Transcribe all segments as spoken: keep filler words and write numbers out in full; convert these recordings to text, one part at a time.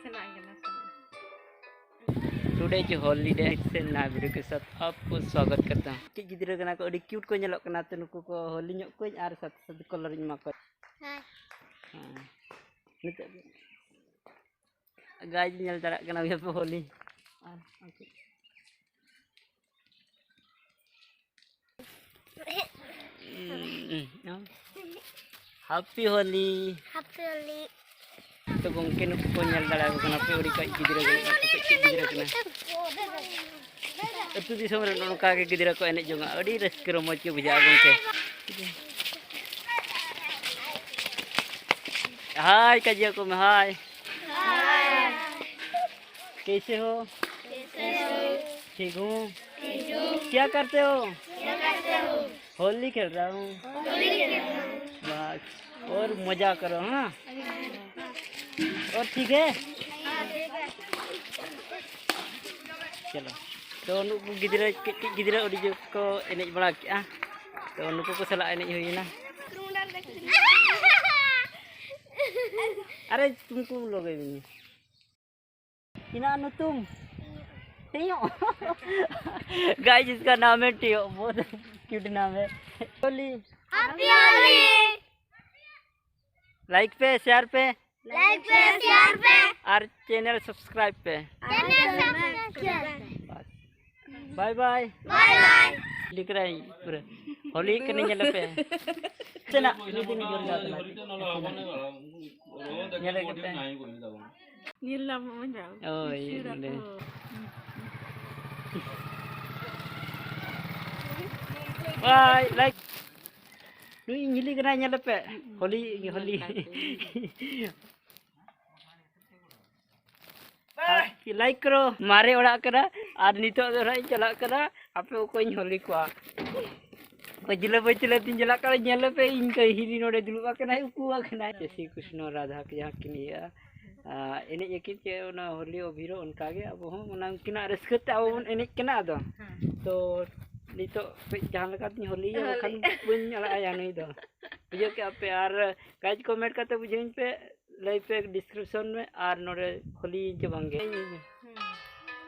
ᱥᱮᱱᱟᱜ ᱜᱮ ᱱᱟᱥᱮᱱᱟᱜ᱾ Today की होली डे से नया वीडियो के साथ आपको स्वागत करता हूँ। ᱠᱟᱹᱴᱤᱡ ᱜᱤᱫᱽᱨᱟᱹ ᱠᱟᱱᱟ ᱠᱚ, ᱟᱹᱰᱤ ᱠᱤᱭᱩᱴ ᱠᱚ ᱧᱮᱞᱚᱜ ᱠᱟᱱᱟ, ᱛᱚ ᱱᱩᱠᱩ ᱠᱚ ᱦᱳᱞᱤ ᱧᱚᱜ ᱠᱚᱣᱟᱹᱧ ᱟᱨ ᱥᱟᱛᱮ ᱥᱟᱛᱮ ᱠᱚᱞᱚᱨᱤᱧ ᱮᱢᱟ ᱠᱚᱣᱟ᱾ ᱦᱳᱭ᱾ ᱦᱮᱸ᱾ ᱱᱤᱛᱚᱜ ᱫᱚ ᱜᱟᱭ ᱧᱮᱞ ᱫᱟᱲᱮᱭᱟᱜ ᱠᱟᱱᱟ ᱜᱮᱭᱟ ᱯᱮ ᱦᱳᱞᱤ᱾ ᱟᱨ ᱦᱮᱯᱤ ᱦᱳᱞᱤ᱾ ᱦᱮᱯᱤ ᱦᱳᱞᱤ᱾ ᱛᱚ ᱜᱚᱝᱠᱮ ᱱᱩᱠᱩ ᱠᱚ ᱧᱮᱞ ᱫᱟᱲᱮᱭᱟᱠᱚ ᱠᱟᱱᱟ ᱯᱮ, ᱟᱹᱰᱤ ᱠᱟᱹᱡ ᱜᱤᱫᱽᱨᱟᱹ ᱠᱟᱹᱡ ᱠᱟᱹᱡ ᱜᱤᱫᱽᱨᱟᱹ ᱠᱟᱱᱟ᱾ ᱟᱹᱛᱩ ᱫᱤᱥᱚᱢ ᱨᱮ ᱱᱚᱜᱼᱚ ᱱᱚᱝᱠᱟ ᱜᱮ ᱜᱤᱫᱽᱨᱟᱹ ᱠᱚ ᱮᱱᱮᱡ ᱡᱚᱝᱟ, ᱟᱹᱰᱤ ᱨᱟᱹᱥᱠᱟᱹ ᱨᱚᱢᱚᱡᱽ ᱜᱮ ᱵᱩᱡᱷᱟᱹᱜᱼᱟ ᱜᱚᱝᱠᱮ᱾ ᱦᱟᱭ ᱠᱟᱡᱤᱭᱟ ᱠᱚ ᱢᱮ, ᱦᱟᱭ᱾ कैसे हो? ठीक हूँ। क्या करते हो? होली खेल रहा हूँ। बस, और मजा करो, हाँ? और ठीक है? चलो। ᱛᱚ ᱱᱩᱠᱩ ᱜᱤᱫᱽᱨᱟᱹ, ᱠᱟᱹᱡ ᱠᱟᱹᱡ ᱜᱤᱫᱽᱨᱟᱹ ᱟᱹᱰᱤ ᱡᱳᱨ ᱠᱚ ᱮᱱᱮᱡ ᱵᱟᱲᱟ ᱠᱮᱜᱼᱟ᱾ ᱛᱚ ᱱᱩᱠᱩ ᱠᱚ ᱥᱟᱞᱟᱜ ᱮᱱᱮᱡ ᱦᱩᱭᱮᱱᱟ᱾ अरे तुमको लोगे भी नहीं। इना नुतुम। टियो। गाइस, इसका नाम है टियो, बहुत क्यूट नाम है। होली। हैप्पी होली। लाइक पे, शेयर पे। लाइक पे, शेयर पे। और चैनल सब्सक्राइब पे। Channel subscribe. बस। Bye bye. Bye bye. लिख रहा है पूरा। होली के नहीं चले पे। चला, ये दिन जोर जाता है। ये लगा। ᱧᱮᱞ ᱧᱟᱢᱚᱜ ᱢᱟ ᱧᱟᱢ᱾ ᱳᱭ, ᱤᱥᱤᱱ ᱱᱚᱰᱮ᱾ ᱟᱠᱚ᱾ ᱵᱟᱭ, ᱞᱟᱭᱤᱠ᱾ ᱱᱩᱭ ᱤᱧ ᱦᱤᱞᱤ ᱠᱟᱱᱟᱭ, ᱧᱮᱞ ᱯᱮ᱾ ᱦᱳᱞᱤ, ᱦᱳᱞᱤ᱾ ᱞᱟᱭᱤᱠ ᱠᱚᱨᱚ᱾ ᱢᱟᱨᱮ ᱚᱲᱟᱜ ᱠᱟᱱᱟ᱾ ᱟᱨ ᱱᱤᱛᱚᱜ ᱫᱚ ᱱᱟᱦᱟᱜ ᱤᱧ ᱪᱟᱞᱟᱜ ᱠᱟᱱᱟ᱾ ᱟᱯᱮ ᱚᱠᱚᱭᱤᱧ ᱦᱳᱞᱤ ᱠᱚᱣᱟ᱾ ᱯᱟᱹᱪᱷᱞᱟᱹ ᱯᱟᱹᱪᱷᱞᱟᱹ ᱛᱤᱧ ᱪᱟᱞᱟᱜ ᱠᱟᱱᱟ, ᱧᱮᱞ ᱯᱮ, ᱤᱧ ᱠᱟᱹᱦᱤᱞᱤ ᱱᱚᱰᱮ ᱫᱩᱲᱩᱵ ᱟᱠᱟᱱᱟᱭ, ᱩᱠᱩ ᱟᱠᱟᱱᱟᱭ᱾ ᱡᱮᱥᱮ ᱠᱨᱤᱥᱱᱚ ᱨᱟᱫᱷᱟ ᱠᱚ ᱡᱟᱦᱟᱸ ᱠᱤᱱ ᱤᱭᱟᱹᱜᱼᱟ, ᱟᱨ ᱮᱱᱮᱡ ᱟᱹᱠᱤᱱ ᱪᱮ ᱚᱱᱟ ᱦᱳᱞᱤ ᱚᱵᱷᱤᱨ ᱦᱚᱸ ᱚᱱᱠᱟ ᱜᱮ ᱟᱵᱚ ᱦᱚᱸ ᱚᱱᱟ ᱩᱱᱠᱤᱱᱟᱜ ᱨᱟᱹᱥᱠᱟᱹ ᱛᱮ ᱟᱵᱚ ᱵᱚᱱ ᱮᱱᱮᱡ ᱠᱟᱱᱟ᱾ ᱟᱫᱚ ᱛᱚ ᱱᱤᱛᱚᱜ ᱠᱟᱹᱡ ᱡᱟᱦᱟᱸ ᱞᱮᱠᱟ ᱛᱤᱧ ᱦᱳᱞᱤᱭᱟ, ᱵᱟᱠᱷᱟᱱ ᱵᱟᱹᱧ ᱟᱲᱟᱜ ᱟᱭᱟ ᱱᱩᱭ ᱫᱚ᱾ ᱵᱩᱡᱷᱟᱹᱣ ᱠᱮᱜᱼᱟ ᱯᱮ? ᱟᱨ ᱜᱟᱭᱤᱡ ᱠᱚᱢᱮᱱᱴ ᱠᱟᱛᱮ ᱵᱩᱡᱷᱟᱹᱣᱤᱧ ᱯᱮ᱾ ᱞᱟᱹᱭ ᱯᱮ, ᱰᱤᱥᱠᱨᱤᱯᱥᱚᱱ ᱢᱮ ᱟᱨ ᱱᱚᱰᱮ ᱠᱷᱚᱞᱤᱭᱟᱹᱧ ᱪᱮ ᱵᱟᱝᱜᱮ᱾ ᱦᱩᱸ᱾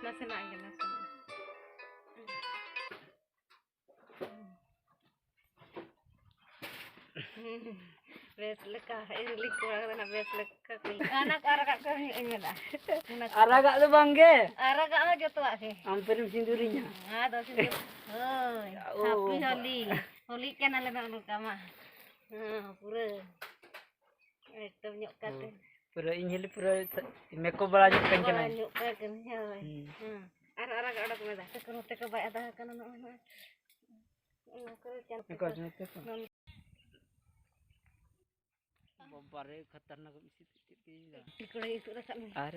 ᱱᱟᱥᱮᱱᱟᱜ ᱜᱮ, ᱱᱟᱥᱮᱱᱟᱜ᱾ ᱦᱩᱸ᱾ ᱵᱮᱥ ᱞᱮᱠᱟ ᱮᱨᱞᱤ ᱠᱚᱲᱟ ᱠᱟᱱᱟ, ᱵᱮᱥ ᱞᱮᱠᱟ ᱠᱩᱞᱤ᱾ ᱚᱱᱟ ᱠᱚ ᱟᱨᱟᱜᱟᱜ ᱠᱚ ᱦᱩᱭᱩᱜ ᱤᱧ ᱢᱮᱱᱟ᱾ ᱚᱱᱟ ᱠᱚ᱾ ᱟᱨᱟᱜᱟᱜ ᱫᱚ ᱵᱟᱝᱜᱮ᱾ ᱟᱨᱟᱜᱟᱜ ᱢᱟ ᱡᱚᱛᱚᱣᱟᱜ ᱜᱮ᱾ ᱟᱢ ᱯᱮᱨᱮᱢ ᱥᱤᱸᱫᱩᱨᱤᱧᱟ᱾ ᱟᱫᱚ ᱥᱤᱸᱫᱩᱨ᱾ ᱦᱳᱭ᱾ ᱳ᱾ ᱦᱟᱯᱤ ᱦᱳᱞᱤ᱾ ᱦᱳᱞᱤ ᱠᱟᱱᱟᱞᱮ ᱱᱚᱜᱼᱚ ᱱᱚᱝᱠᱟ ᱢᱟ᱾ ᱦᱮᱸ, ᱯᱩᱨᱟᱹ᱾ ᱮᱠᱫᱚᱢ ᱧᱚᱜ ᱠᱟᱛᱮ᱾ ᱦᱳᱭ᱾ ᱯᱩᱨᱟᱹ ᱤᱧ ᱦᱚᱸᱞᱮ ᱯᱩᱨᱟᱹ ᱢᱮᱠᱚᱯ ᱵᱟᱲᱟ ᱧᱚᱜ ᱠᱟᱱ ᱵᱟᱲᱟ ᱠᱟᱱᱟ᱾ ᱧᱚᱜ ᱠᱟᱱ ᱠᱟᱹᱱᱟᱹᱧ, ᱦᱳᱭ᱾ ᱦᱩᱸ᱾ ᱦᱮᱸ᱾ ᱟᱨ ᱟᱨᱟᱜ ᱟᱜ ᱚᱰᱚᱠ ᱢᱮ ᱫᱟ᱾ ᱛᱟᱠᱚ ᱱᱚᱛᱮ ᱠᱚ ᱵᱟᱭ ᱟᱫᱟ ᱟᱠᱟᱱᱟ ᱱᱚᱜᱼᱚᱭ ᱱᱚᱜᱼᱚᱭ᱾ ᱱᱚᱣᱟ ᱠᱚᱨᱮ ᱪᱟᱞᱟᱜ ᱱᱚᱛᱮ ᱠᱚ, ᱠᱟᱱᱟ᱾ ᱱᱚᱛᱮ ᱠᱚ᱾ ᱵᱟᱵᱟᱨᱮ, ᱠᱷᱟᱛᱟᱨᱱᱟᱠ ᱮᱢ ᱤᱥᱤᱫ ᱠᱮᱫ ᱛᱤᱧ ᱫᱚ᱾ ᱴᱤᱠᱲᱤ ᱤᱥᱤᱫ ᱨᱟᱠᱟᱵ ᱢᱮ᱾ ᱟᱨ?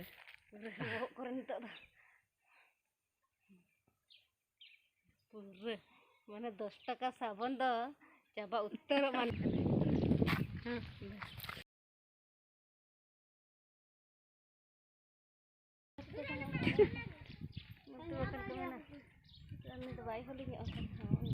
ᱯᱩᱨᱟᱹ ᱵᱚᱦᱚᱜ ᱠᱚᱨᱮ ᱱᱤᱛᱚᱜ ᱫᱚ᱾ ᱯᱩᱨᱟᱹ ᱢᱟᱱᱮ ᱫᱚᱥ ᱴᱟᱠᱟ ᱥᱟᱵᱚᱱ ᱫᱚ ᱪᱟᱵᱟ ᱩᱛᱟᱹᱨᱚᱜ ᱢᱟᱱᱮ᱾ ᱦᱮᱸ, ᱵᱮᱥ᱾ ᱩᱱᱠᱩ ᱵᱟᱠᱷᱟᱱ ᱠᱚ ᱢᱮᱱᱟ, ᱩᱱᱤ ᱫᱚ ᱵᱟᱭ ᱦᱩᱰᱤᱧᱚᱜ ᱠᱟᱱᱟ᱾